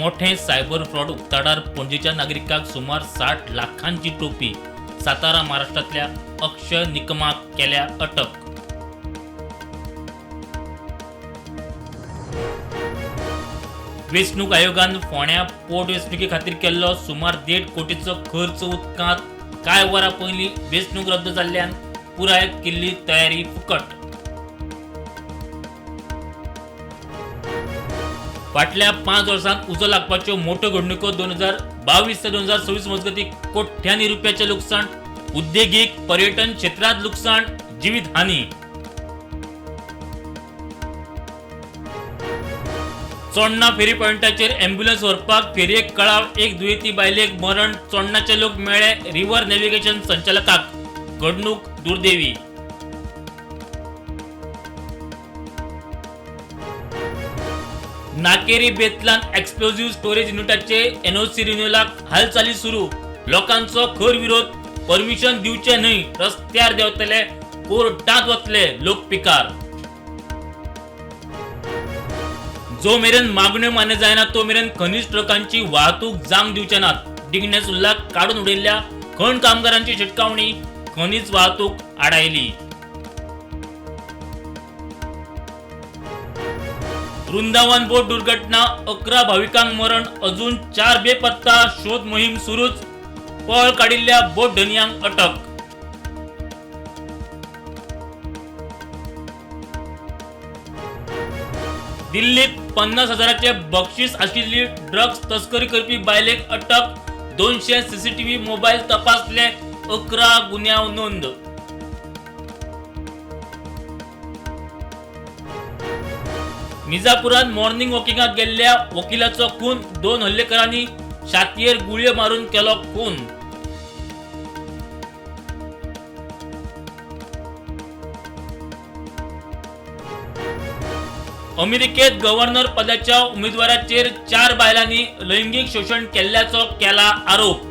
मोठें cyber fraud उक्ताडार. पणजेच्या नागरिकाक सुमार 60 लाखांची टोपी. सातारा महाराष्ट्रांतल्या अक्षय निकमाक केल्या अटक. वेंचणूक आयोगान फोंड्या पोट वेंचणुके खातीर केल्लो सुमार 1.5 कोटीचो खर्च उदकांत. कांय वरां पयलीं वेंचणूक रद्द जाल्ल्यान पुराय केल्ली तयारी फुकट. फाटल्या 5 वर्सांत उजो लागपाच्यो मोट्यो घडणुको. 2022 ते 2026 मजगतीं कोट्यांनी रुपयाचें लुकसाण. उद्देगीक पर्यटन क्षेत्रांत लुकसाण, जिवीत हानी. चोडणा फेरी पॉयंटाचेर ॲम्ब्युलन्स व्हरपाक फेरयेक कळाव, एक दुयेंती बायलेक मरण. चोडणाचे लोक मेळ्ळे रिव्हर नॅव्हिगेशन संचालकाक. घडणूक दुर्दैवी. नाकेरी बेतलान एक्सप्लोझिव्ह स्टोरेज युनिटाचे एनओसी रिन्यूलाक हालचाली सुरू. लोकांचो खर विरोध. परमिशन दिवचे न्हय, रस्त्यार देंवतले, कोर्टात वतले, लोक पिकार. जो मेरेन मागण्यो मान्य जायना तो मेरेन खनीज ट्रकांची वाहतूक जावंक दिवचे नात. डिगणे सुर्लाक काडून उडयल्ल्या खण कामगारांची शिटकावणी. खनीज वाहतूक आडायली. वृंदावन बोट दुर्घटना, 11 भाविकांक मरण, अजून 4 बेपत्ता, शोध मोहीम सुरूच. पळ काडिल्ल्या बोट धनयांक अटक. दिल्लीत 50 हजाराचे बक्षीस आशिल्ली ड्रग्ज तस्करी करपी बायलेक अटक. 200 सीसीटीव्ही मोबायल तपासले, 11 गुन्यांव नोंद. मिर्जापुरात मॉर्निंग वॉकिंगाक गेल्ल्या वकिलाचो खून. 2 हल्लेखोरांनी छातयेर गुळयो मारून केलो खून. अमेरिकेत गव्हर्नर पदाच्या उमेदवाराचेर 4 बायलांनी लैंगिक शोशण केल्ल्याचो केला आरोप.